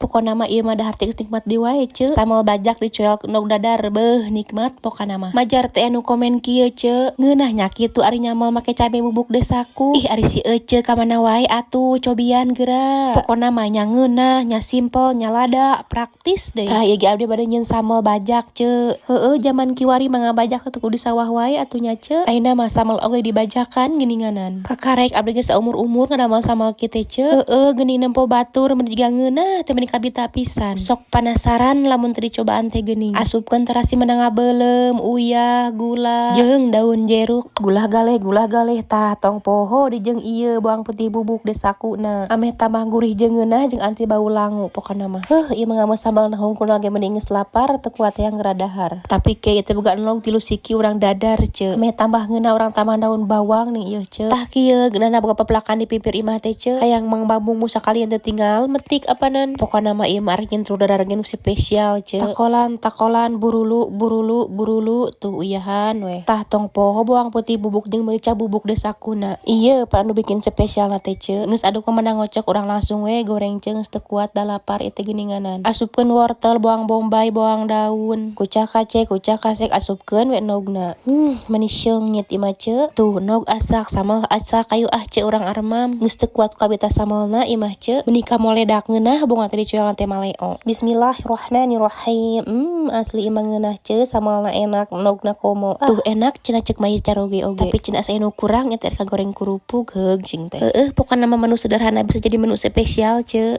Pokona mah ieu mah dahar teh geus nikmat deui wae, ce. Sambal bajak dicoel endog dadar, beuh, nikmat pokona mah. Majar teh anu komen kieu, ce, "Ngeunah nya kitu ari nyambel make cabe bubuk Desaku." Ih, ari si Ece ka mana wae atuh, cobian geura. Pokona mah nya ngeunah, nya simpel, nya lada, praktis deui. Tah, ieu ge abdi bade nyieun sambal bajak, ce. Heueuh, jaman kiwari mah ngabajak teh kudu di sawah wae atuh nya, ce. Ayeuna mah sambal oge dibajakan geuninganan. Kakarek abdi ge saumur-umur ngadamel sambal kieu teh, ce. Heueuh, geuning nempo batur mun jiga ngeunah teh, meuni kabita pisan. Sok panasaran lamun teu dicobaan teh geuning. Asupkeun terasi menang ngabeuleum, uyah, gula, jeung daun jeruk. Gulah galeh, gulah galeh, tah, tong poho di jeung ieu bawang putih bubuk Desakuna. Ameh tambah gurih jeung ngeunah jeung anti bau langu pokona mah. Heuh, ieu mah ngameh sambal hungkul ge mending geus lapar teu kuat hayang geura dahar. Tapi ke ieu teh boga endog tilu siki, urang dadar, ce. Ameh tambah ngeunah urang tambah daun bawang nih ieu, ce. Tah, kieu geunahna boga pepelakan di pipir imah teh, ce. Hayang mangbabung sakalian teh tinggal metik apanan. Pokona mah ieu mah arek nyieun dadar ge nu spesial, ce. Takolan takolan, burulu burulu burulu, tuh uyahan weh. Tah, tong poho bawang putih bubuk jeung merica bubuk Desakuna. Ieu pa anu bikin spesial na teh, ce. Geus aduk menang ngocok, urang langsung we goreng, ce, geus teu kuat da lapar ieu teh geuninganan. Asupkeun wortel, bawang bombay, bawang daun, kucak kacek, kucak kasek, asupkeun we endogna. Meuni seungit ieu mah, ce. Tuh, endog asak, sambal asak, ayo ah, ce, urang aremam. Geus teu kuat kabita sambalna ieu mah, ce. Meuni kamoledak ngeunah bonga teh dicuel teh maleo. Bismillahirrahmanirrahim. Asli imah ngeunah, ce, sambalna enak, endogna komo. Tuh, enak cenah cek maya caroge oge. Tapi cenah asa anu kurang eta rek goreng kerupuk heug cing teh. Heueuh, pokona mah menu sederhana bisa jadi menu spesial, ce.